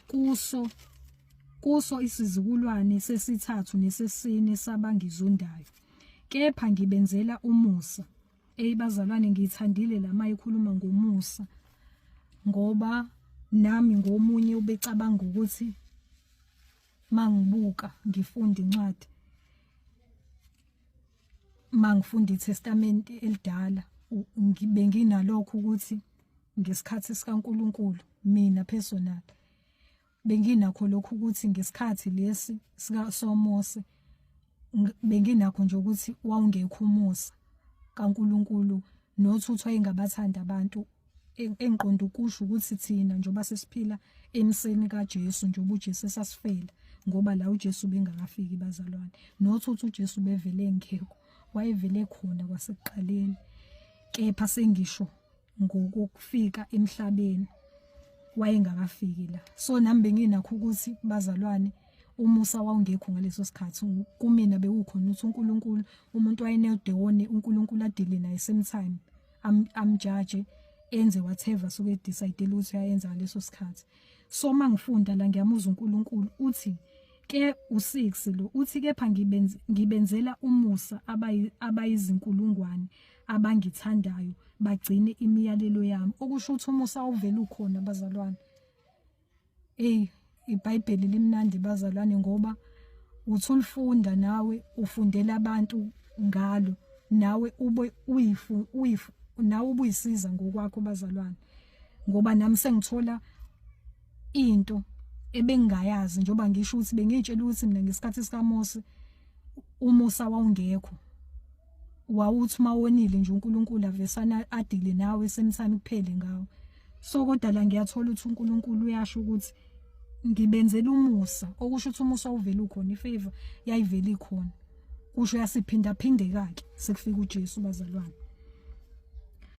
Kuso kuso isizukulwane sesithathu nesesine sabangizondayo, kepha ngibenzela umusa. Eyi bazalwane, ngiyithandile la mayikhuluma ngomusa, ngoba nami ngomunye ubecabanga ukuthi mangibuka ngifunda incwadi, mangifunda iTestament elidala, benginalokho ukuthi ngesikhathi sikaNkuluNkulu, mina personal benginakho lokhu ukuthi ngesikhathi lesi sika soMose benginakho nje ukuthi wawungekho umusa kaNkuluNkulu, nothi wayengabathanda abantu. Engiqonda ukusho ukuthi thina njengoba sesiphila emseni kaJesu, njengoba uJesu esasifela, ngoba la uJesu bengakafiki bazalwane, nothi uthi uJesu bevele engekho, wayevele khona kwasekuqaleni, kepha sengisho ngokufika emhlabeni wayengakafiki la. So nami benginakho ukuthi bazalwane umusa wawungekho ngaleso sikhathi. Kumina bewukhona ukuthi uNkulunkulu, umuntu wayenedewone, uNkulunkulu adile naye same time, amjaje, enze whatever suke decide ukuthi uyayenza ngaleso sikhathi. So mangifunda la ngiyamuzwa uNkulunkulu uthi ke u6 lo uthi, kepha ngibenzela umusa abayizinkulungwane abangithandayo bagcine imiyalelo yami. Okusho ukuthi umusa uvela ukhona bazalwane. Ey, iBhayibheli limnandi bazalwane, ngoba uthi ulifunda nawe ufundela abantu ngalo, nawe ube uyifu uyifu nawe ubuyisiza ngokwakho bazalwane, ngoba nami sengithola into ebengingayazi, njengoba ngisho ukuthi bengiyitshela ukuthi mina ngesikhathi sikaMose umusa wawungekho, wawuthi uma wonile nje uNkulunkulu avesana adile nawe semthami kuphele ngawe. So kodwa la ngiyathola ukuthi uNkulunkulu uyasho ukuthi ngibenzela umusa, okusho ukuthi umusa uvela ukhona, ifavor yayivela ikhona, kusho yasiphinda phindeka ke sekufika uJesu bazalwane.